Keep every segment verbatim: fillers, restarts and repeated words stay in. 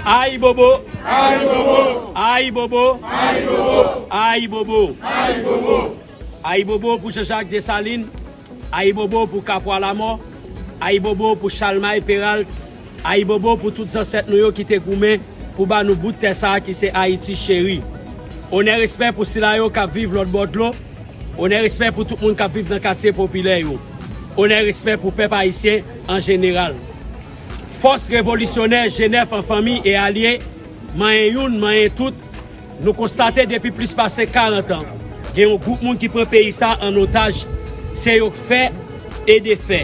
Ayibobo! Ayibobo! Ayibobo! Ayibobo! Ayibobo! Ayibobo pou Jean Jacques Dessalines, ayibobo pou Kapwa Lamò, ayibobo pou Chalmay Peralt, ayibobo pou tout zansèt nou yo ki te goumen pou ba nou bout tè sa a ki se Ayiti cheri. Onè respè pou sila yo k ap viv lòt bò dlo, onè respè pou tout moun k ap viv nan katye popilè yo, onè respè pou pèp ayisyen an jeneral. Fòs revolisyonè G nèf an fanmi e alye, manyen youn, manyen tout, nou konstate depi plis pase karant an, gen yon gwoup moun ki pran peyi sa an otaj, se yo k fè e defè.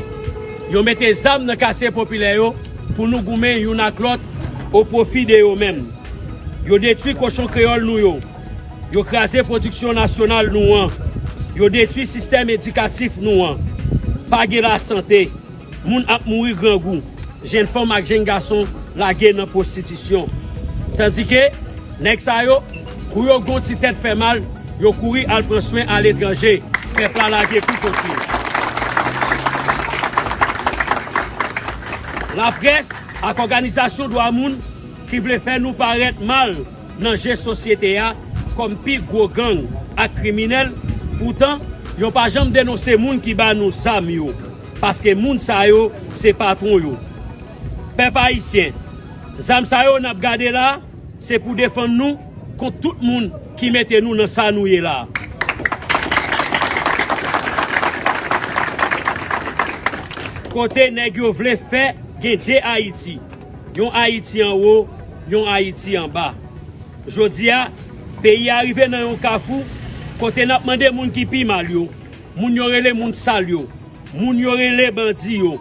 Yo mete zam nan katye popilè yo pou nou goumen youn ak lòt o pwofi de yo menm. Yo detwi kochon kreyòl nou yo. Yo kraze pwodiksyon nasyonal nou an. Yo detwi sistèm edikatif nou an. Pa gen lasante. Moun ap mouri grangou. Jèn fanm ak jèn gason lage nan pwostitisyon. Tandike, nèg sa yo, kou yo gon ti tèt fè mal, yo kouri al pran swen aletranje. Pèp la lage pou kont li. Laprès ak òganizasyon dwa moun ki vle fè nou parèt mal nan je sosyete a kòm pi gwo gang ak kriminèl, poutan, yo pa janm denonse moun ki ba nou zam yo, paske moun sa yo se patwon yo. Pèp ayisyen, zam sa yo n ap gade la, se pou defann nou kont tout moun ki mete nou nan sa nou ye la. Kote nèg yo vle fè gen de Ayiti, yon Ayiti anwo, yon Ayiti anba. Jodi a, peyi a rive nan yon kafou kote n ap mande moun ki pi mal yo, moun yo rele moun sal yo, moun yo rele bandi yo,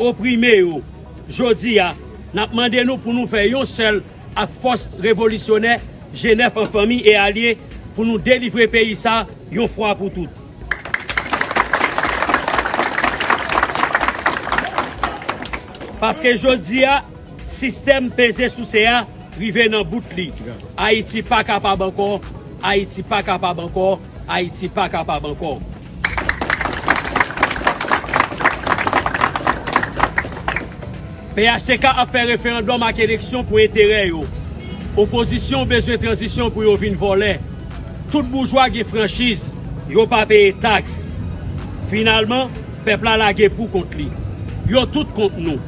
oprime yo. Jodi a, n ap mande nou pou nou fè yon sèl ak fòs revolisyonè G nèf an fanmi e alye pou nou delivre peyi sa yon fwa pou tout. Paske jodi a, sistèm peze souse a rive nan bout li. Ayiti pa kapab ankò, Ayiti pa kapab ankò, Ayiti pa kapab ankò. P H T K ap fè referandòm ak eleksyon pou enterè yo. Opozisyon bezwen tranzisyon pou yo vin vòlè. Tout boujwa gen franchiz, yo pa peye taks. Finalman, pèp la lage pou kont li. Yo tout kont nou.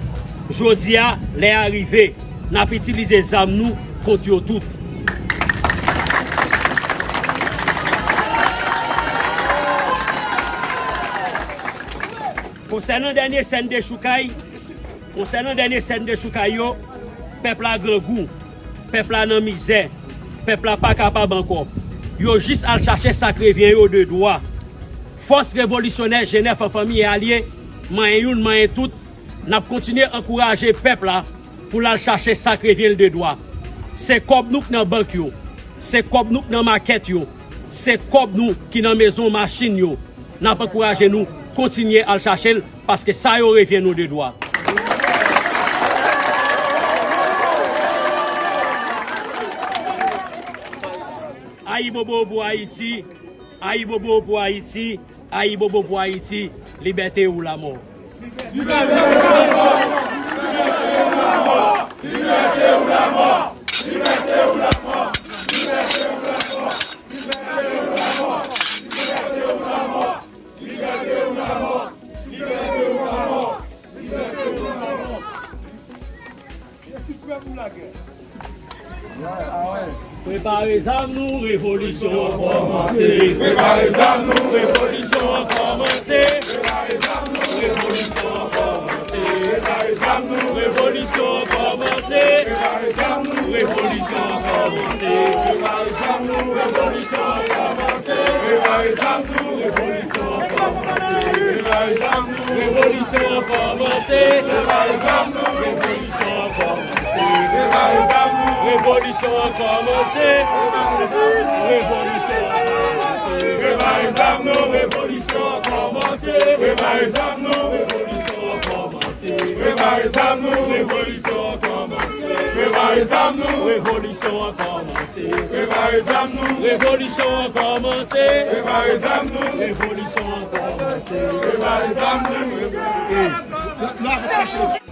Jodi a, lè a rive, n ap itilize zam nou kont yo tout. Konsènan dènye sèn dechoukay, konsènan dènye sèn dechoukay yo, pèp la grangou, pèp la nan mizè, pèp la pa kapab ankò. Yo jis al chache sa k revyen yo de dwa. Fòs revolisyonè G nèf an fanmi e alye, manyen youn, manyen tout, n ap kontinye ankouraje pèp la pou l al chache sa k revyen l de dwa. Se kòb nou k nan bank yo, se kòb nou k nan makèt yo, se kòb nou ki nan mezon machin yo. N ap ankouraje nou kontinye al chache l, paske sa yo revyen nou de dwa. Ayibobo pou Ayiti, ayibobo pou Ayiti, ayibobo pou Ayiti, libète ou lamò. Prepare zam nou, revolisyon an kòmanse. Prepare zam nou, revolisyon an kòmanse. Prepare zam nou, revolisyon an kòmanse. Prepare zam nou, revolisyon an kòmanse. Prepare zam nou, revolisyon an kòmanse. Prepare zam nou, revolisyon an kòmanse. Prepare zam nou, revolisyon an kòmanse. Prepare zam nou, revolisyon an kòmanse. Prepare zam nou, revolisyon an kòmanse. Prepare zam nou, revolisyon an kòmanse. Revolisyon an kòmanse. Prepare zam nou, revolisyon an kòmanse. Prepare zam nou, revolisyon an kòmanse. Prepare zam nou, revolisyon an kòmanse. Prepare zam nou, revolisyon an kòmanse. Prepare zam nou, revolisyon an kòmanse. Prepare zam nou, revolisyon an kòmanse. Prepare zam nou. Hey. N ap chache.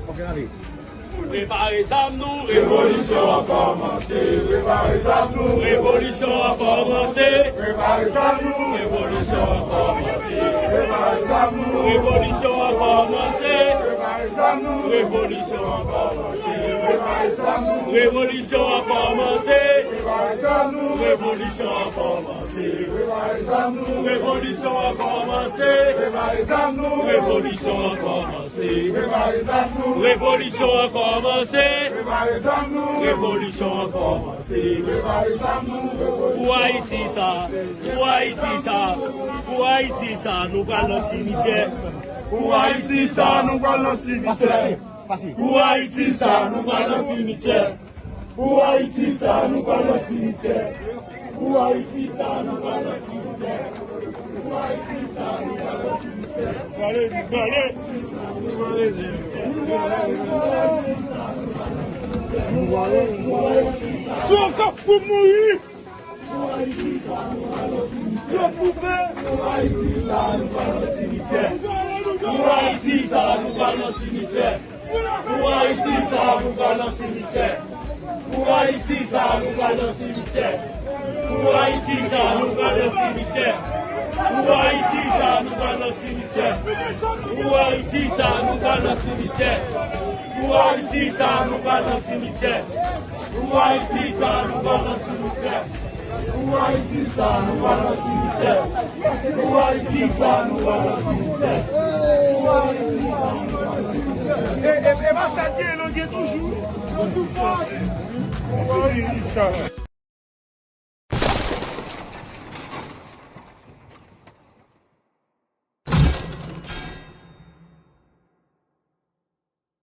Ok, ale. Prepare zam nou, revolisyon an kòmanse. Prepare zam nou, revolisyon an kòmanse. Prepare zam nou, revolisyon an kòmanse. Prepare zam nou, revolisyon an kòmanse. Prepare zam nou, revolisyon an kòmanse. Prepare zam nou, revolisyon an kòmanse. Prepare zam nou, revolisyon an kòmanse. Prepare zam nou, revolisyon an kòmanse. Prepare zam nou, revolisyon an kòmanse. Prepare zam nou. Revolisyon an kòmanse. Prepare zam nou. Revolisyon an kòmanse. Prepare zam nou. Pou Ayiti sa, pou Ayiti sa, pou Ayiti sa, nou pral nan simityè. Pou Ayiti sa, nou pral nan simityè. Pou Ayiti sa, nou pral nan simityè. Pou Ayiti sa, nou pral nan simityè. Pou Ayiti sa, nou pral nan simityè. Pou Ayiti sa, nou pral nan simityè. Pale, pale. Si w t ap pou mouri, yo koupe. Pou Ayiti sa, nou pral nan simityè. Pou Ayiti sa, nou pral nan simityè. Pou Ayiti sa, nou pral nan simityè. Pou Ayiti sa, nou pral nan simityè. Pou Ayiti sa, nou pral nan simityè. Pou Ayiti sa, nou pral nan simityè. Pou Ayiti sa, nou pral nan simityè. Pou Ayiti sa, nou pral nan simityè. Pou Ayiti sa, nou pral nan simityè. Pou Ayiti sa, nou pral nan simityè. Pou Ayiti sa, nou pral nan simityè. Pou Ayiti sa, nou pral nan simityè. E, e, e pa sa k gen, non, gen toujou. Pou Ayiti sa.